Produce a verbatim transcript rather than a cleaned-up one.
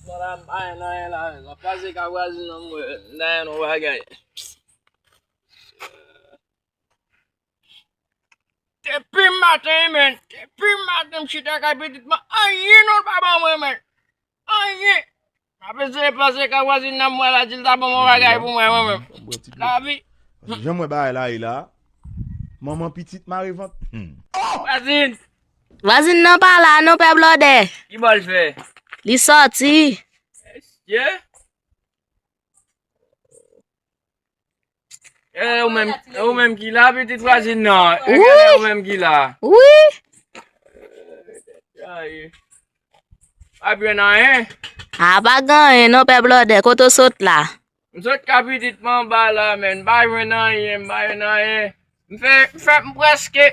Sa la, m pa wè anyen la, m ap pase kay vwazin nan, m wè, m ta wè yon bagay. Depi maten, men, depi maten, m chita kay pitit mwen, anyen non l pa ban mwen, men. Anyen. M ap eseye pase kay vwazin nan, m wè la, di l ta ban mwen bagay pou mwen, mwen menm. Lavi. Jan m wè bagay la ye la, manman pitit mare vant. Hmm. Vwazin. Vwazin nan pa la non, pè blòdè. Ki bò l fè? Li sòti. Mesye. E ou menm, e ou menm ki la, pitit vwazin nan. E ou menm ki la. Wi. Ay. Pa gen anyen. A, pa gen anyen non, pè blòdè, kote w sot la? M sot ka pitit mwen anba la, men, m pa jwenn anyen, m pa jwenn anyen. M fè, m fè, m prèske,